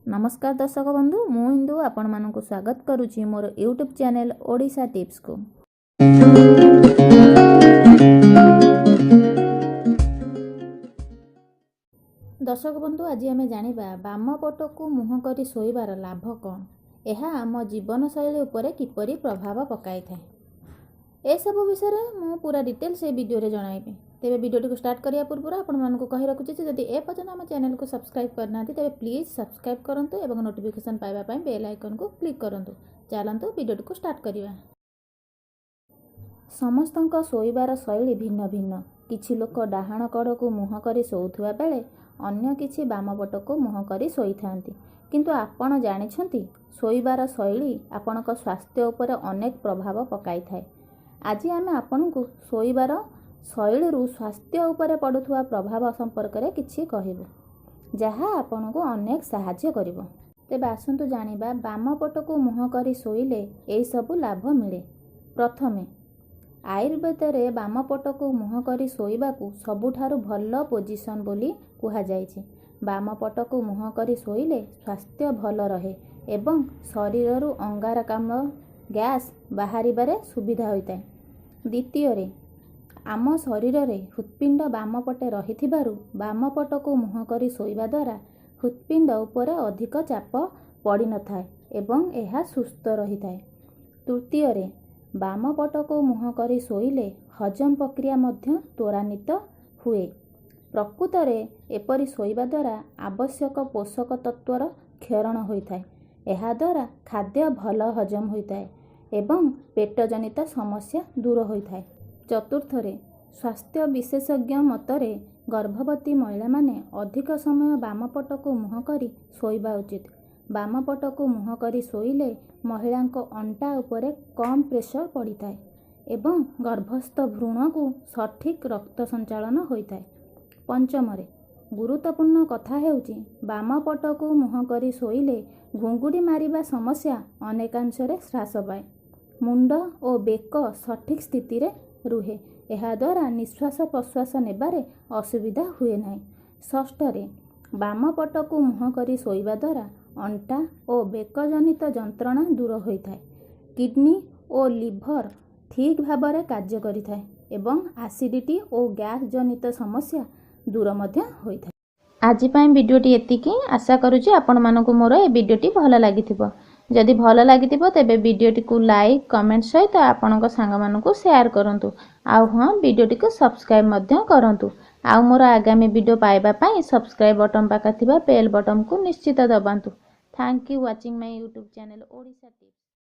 ନମସ୍କାର ଦର୍ଶକ ବନ୍ଧୁ, ମୁଁ ଇନ୍ଦୁ ଆପଣମାନଙ୍କୁ ସ୍ୱାଗତ କରୁଛି ମୋର ୟୁଟ୍ୟୁବ୍ ଚ୍ୟାନେଲ୍ ଓଡ଼ିଶା ଟିପ୍ସକୁ। ଦର୍ଶକ ବନ୍ଧୁ, ଆଜି ଆମେ ଜାଣିବା ବାମ ପଟକୁ ମୁହଁ କରି ଶୋଇବାର ଲାଭ କ'ଣ, ଏହା ଆମ ଜୀବନଶୈଳୀ ଉପରେ କିପରି ପ୍ରଭାବ ପକାଇଥାଏ। ଏସବୁ ବିଷୟରେ ମୁଁ ପୁରା ଡିଟେଲ୍ସ ଏ ଭିଡ଼ିଓରେ ଜଣାଇବି। ତେବେ ଭିଡ଼ିଓଟିକୁ ଷ୍ଟାର୍ଟ କରିବା ପୂର୍ବରୁ ଆପଣମାନଙ୍କୁ କହି ରଖୁଛି ଯେ ଯଦି ଏ ପର୍ଯ୍ୟନ୍ତ ଆମ ଚ୍ୟାନେଲକୁ ସବସ୍କ୍ରାଇବ୍ କରିନାହାନ୍ତି, ତେବେ ପ୍ଲିଜ୍ ସବସ୍କ୍ରାଇବ୍ କରନ୍ତୁ ଏବଂ ନୋଟିଫିକେସନ୍ ପାଇବା ପାଇଁ ବେଲ୍ ଆଇକନ୍କୁ କ୍ଲିକ୍ କରନ୍ତୁ। ଚାଲନ୍ତୁ, ଭିଡ଼ିଓଟିକୁ ଷ୍ଟାର୍ଟ କରିବା। ସମସ୍ତଙ୍କ ଶୋଇବାର ଶୈଳୀ ଭିନ୍ନ ଭିନ୍ନ। କିଛି ଲୋକ ଡାହାଣ କଡ଼କୁ ମୁହଁ କରି ଶୋଉଥିବା ବେଳେ ଅନ୍ୟ କିଛି ବାମ ପଟକୁ ମୁହଁ କରି ଶୋଇଥାନ୍ତି। କିନ୍ତୁ ଆପଣ ଜାଣିଛନ୍ତି, ଶୋଇବାର ଶୈଳୀ ଆପଣଙ୍କ ସ୍ୱାସ୍ଥ୍ୟ ଉପରେ ଅନେକ ପ୍ରଭାବ ପକାଇଥାଏ। ଆଜି ଆମେ ଆପଣଙ୍କୁ ଶୋଇବାର ଶୈଳୀରୁ ସ୍ୱାସ୍ଥ୍ୟ ଉପରେ ପଡ଼ୁଥିବା ପ୍ରଭାବ ସମ୍ପର୍କରେ କିଛି କହିବୁ, ଯାହା ଆପଣଙ୍କୁ ଅନେକ ସାହାଯ୍ୟ କରିବ। ତେବେ ଆସନ୍ତୁ ଜାଣିବା, ବାମ ପଟକୁ ମୁହଁ କରି ଶୋଇଲେ ଏହିସବୁ ଲାଭ ମିଳେ। ପ୍ରଥମେ, ଆୟୁର୍ବେଦରେ ବାମ ପଟକୁ ମୁହଁ କରି ଶୋଇବାକୁ ସବୁଠାରୁ ଭଲ ପୋଜିସନ୍ ବୋଲି କୁହାଯାଇଛି। ବାମ ପଟକୁ ମୁହଁ କରି ଶୋଇଲେ ସ୍ୱାସ୍ଥ୍ୟ ଭଲ ରହେ ଏବଂ ଶରୀରରୁ ଅଙ୍ଗାରକାମ୍ଳ ଗ୍ୟାସ୍ ବାହାରିବାରେ ସୁବିଧା ହୋଇଥାଏ। ଦ୍ୱିତୀୟରେ, ଆମ ଶରୀରରେ ହୃତ୍ପିଣ୍ଡ ବାମ ପଟେ ରହିଥିବାରୁ ବାମ ପଟକୁ ମୁହଁ କରି ଶୋଇବା ଦ୍ୱାରା ହୃତ୍ପିଣ୍ଡ ଉପରେ ଅଧିକ ଚାପ ପଡ଼ିନଥାଏ ଏବଂ ଏହା ସୁସ୍ଥ ରହିଥାଏ। ତୃତୀୟରେ, ବାମ ପଟକୁ ମୁହଁ କରି ଶୋଇଲେ ହଜମ ପ୍ରକ୍ରିୟା ମଧ୍ୟ ତ୍ୱରାନ୍ୱିତ ହୁଏ। ପ୍ରକୃତରେ ଏପରି ଶୋଇବା ଦ୍ୱାରା ଆବଶ୍ୟକ ପୋଷକ ତତ୍ତ୍ୱର କ୍ଷରଣ ହୋଇଥାଏ। ଏହାଦ୍ୱାରା ଖାଦ୍ୟ ଭଲ ହଜମ ହୋଇଥାଏ ଏବଂ ପେଟଜନିତ ସମସ୍ୟା ଦୂର ହୋଇଥାଏ। ଚତୁର୍ଥରେ, ସ୍ୱାସ୍ଥ୍ୟ ବିଶେଷଜ୍ଞ ମତରେ ଗର୍ଭବତୀ ମହିଳାମାନେ ଅଧିକ ସମୟ ବାମ ପଟକୁ ମୁହଁ କରି ଶୋଇବା ଉଚିତ। ବାମ ପଟକୁ ମୁହଁ କରି ଶୋଇଲେ ମହିଳାଙ୍କ ଅଣ୍ଟା ଉପରେ କମ୍ ପ୍ରେସର ପଡ଼ିଥାଏ ଏବଂ ଗର୍ଭସ୍ଥ ଭ୍ରୂଣକୁ ସଠିକ୍ ରକ୍ତ ସଞ୍ଚାଳନ ହୋଇଥାଏ। ପଞ୍ଚମରେ, ଗୁରୁତ୍ୱପୂର୍ଣ୍ଣ କଥା ହେଉଛି, ବାମ ପଟକୁ ମୁହଁ କରି ଶୋଇଲେ ଘୁଙ୍ଗୁଡ଼ି ମାରିବା ସମସ୍ୟା ଅନେକାଂଶରେ ହ୍ରାସ ପାଏ। ମୁଣ୍ଡ ଓ ବେକ ସଠିକ୍ ସ୍ଥିତିରେ ରୁହେ। ଏହାଦ୍ୱାରା ନିଶ୍ୱାସ ପ୍ରଶ୍ୱାସ ନେବାରେ ଅସୁବିଧା ହୁଏ ନାହିଁ। ଷଷ୍ଠରେ, ବାମ ପଟକୁ ମୁହଁ କରି ଶୋଇବା ଦ୍ୱାରା ଅଣ୍ଟା ଓ ବେକଜନିତ ଯନ୍ତ୍ରଣା ଦୂର ହୋଇଥାଏ। କିଡନୀ ଓ ଲିଭର ଠିକ୍ ଭାବରେ କାର୍ଯ୍ୟ କରିଥାଏ ଏବଂ ଆସିଡ଼ିଟି ଓ ଗ୍ୟାସ୍ ଜନିତ ସମସ୍ୟା ଦୂର ମଧ୍ୟ ହୋଇଥାଏ। ଆଜି ପାଇଁ ଭିଡ଼ିଓଟି ଏତିକି। ଆଶା କରୁଛି ଆପଣମାନଙ୍କୁ ମୋର ଏ ଭିଡ଼ିଓଟି ଭଲ ଲାଗିଥିବ। ଯଦି ଭଲ ଲାଗିଥିବ, ତେବେ ଭିଡ଼ିଓଟିକୁ ଲାଇକ୍, କମେଣ୍ଟ ସହିତ ଆପଣଙ୍କ ସାଙ୍ଗମାନଙ୍କୁ ସେୟାର କରନ୍ତୁ। ଆଉ ହଁ, ଭିଡ଼ିଓଟିକୁ ସବସ୍କ୍ରାଇବ୍ ମଧ୍ୟ କରନ୍ତୁ। ଆଉ ମୋର ଆଗାମୀ ଭିଡ଼ିଓ ପାଇବା ପାଇଁ ସବସ୍କ୍ରାଇବ୍ ବଟନ୍ ପାଖରେ ଥିବା ବେଲ୍ ବଟନ୍କୁ ନିଶ୍ଚିତ ଦବାନ୍ତୁ। Thank you watching my YouTube channel Odisha Tips.